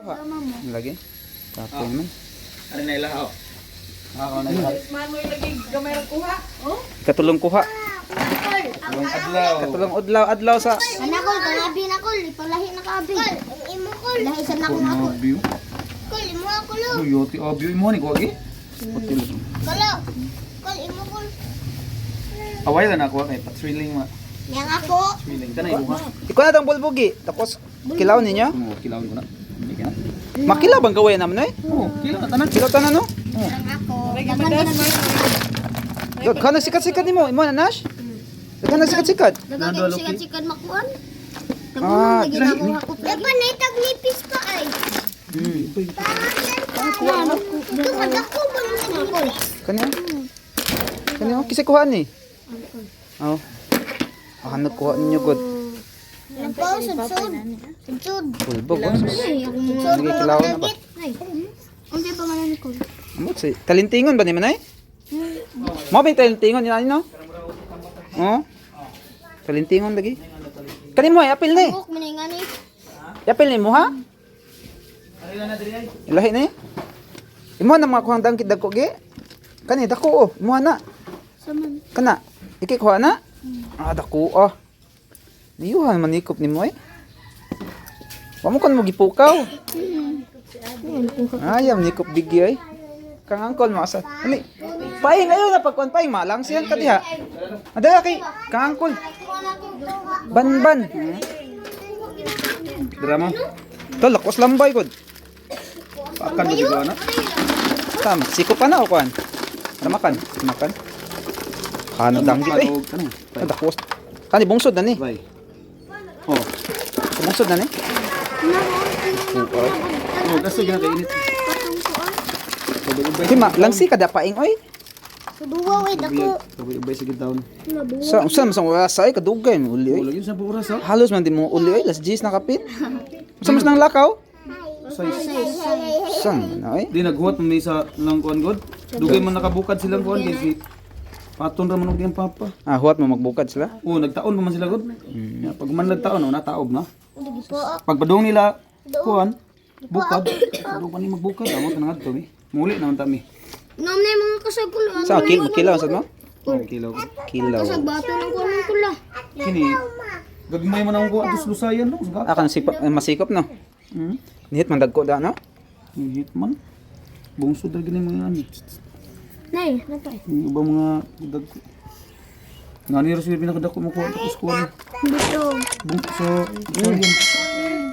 Lagi. Kapoy man. Ano na ilaw? Ako na ilaw. Man mo lagi gamay ra kuha. Oh? Katulong kuha. Tulong adlaw. Katulong udlaw adlaw sa Anakol, kangabi na kol, ipalahi na kaabi. Kol, ang imo kol. Lahi sa nako ako. Abyo. Kol, imo ako lo. Uy, yoti abyo imo ni ko agi. hotel. Kolo. Kol, imo kol. Away lang ako kay pa-thrilling ma. Yang ako. Thrilling kanay mo ha. Ikaw na tang bulbugi. Tapos kilaw ninyo. Oo, kilawon ko na. Hindi ka na. Makilaw bang gawin naman eh? Oo, kilaw na tanan. Kilaw tanan no? Yang ako. Lagi Daghan madas ka man. Daghan na sikat-sikat nimo. Imo na Nash? Daghan na sikat-sikat. Daghan kay sikat-sikat makuan. Ah, Daghan lagi na ako hakot. Dapat na itag nipis pa ay. Ito kadako ba nang kol? Kani? Kani oh, kisay kuhaan ni. Oh. Ah, nagkuha ninyo god. Nagpaw sudsud. Sudsud. Bulbog. Oh. Sudsud. Lagi kilaw na ba? Ay. Unsa pa man ni kol? Amot si talintingon ba ni manay? Mo ba yung talintingon ni no? Oh. Talintingon lagi. Kani mo ay apil ni. Buk man ngani. Apil ni mo ha? Ilahi ni. Imo na mga kuhang dangkit dagko gi. Kani dako oh, imo na. Saman. Kana. Iki kuha na. Ah, dako oh. Niyuhan manikop nimo eh. Wa mo kon mo gipukaw. Ayam nikop bigi ay. Kang angkol mo asa. Ali. Paing ayo na pagkuan paing malang siyan ka diha. Adala kay kang angkol. Banban. Drama. Tol, lakos lambay gud. Pakan mo dito ana. Tam, siko pa na o kuan. Ramakan, makan. Kano danggit eh. Ano? Ah, dakos. Kani bungsod na ni. Bay. Oh, Bungsod na ni. oh kasi gina kay init. Ubay-ubay. Kay ma, langsi kada paing oy. Suduwa oy dako. Ubay-ubay sige down. Sa unsa man sa oras ay kadugay mo uli oy. Oh, lagi sa oras ha. Halos man di mo uli oy, las 10 na kapit. Unsa mas nang lakaw? Size. San na oy? Di naghuwat man may sa lang kuan god. Dugay man nakabukad silang kuan kay si Paton ra man og iyang papa. Ah, huwat mo magbukad sila. Oh, nagtaon pa man sila god. Ya, pag man nagtaon, oh, nataob na. Pagpadung nila kuan, bukad. Padung pa ni magbukad, amo tanang adto mi. Muli naman ta mi. Inom na yung mga kasag kulo. Sa kil kilaw sad mo? Oh, kilaw. Kilaw. Kasag bato ng kulo kula. Kini gagmay man ang kuan tos lusayan no. Suga. Ah, kan sikop eh, masikop no. Nihit man dagko da no. Hit man. Bungsod ra gini mga ani. Nay, natay. Yung iba mga dagko. Ngani ra sila pinakadako mo kuan tapos kuan. Dito. Bung sa lusayan.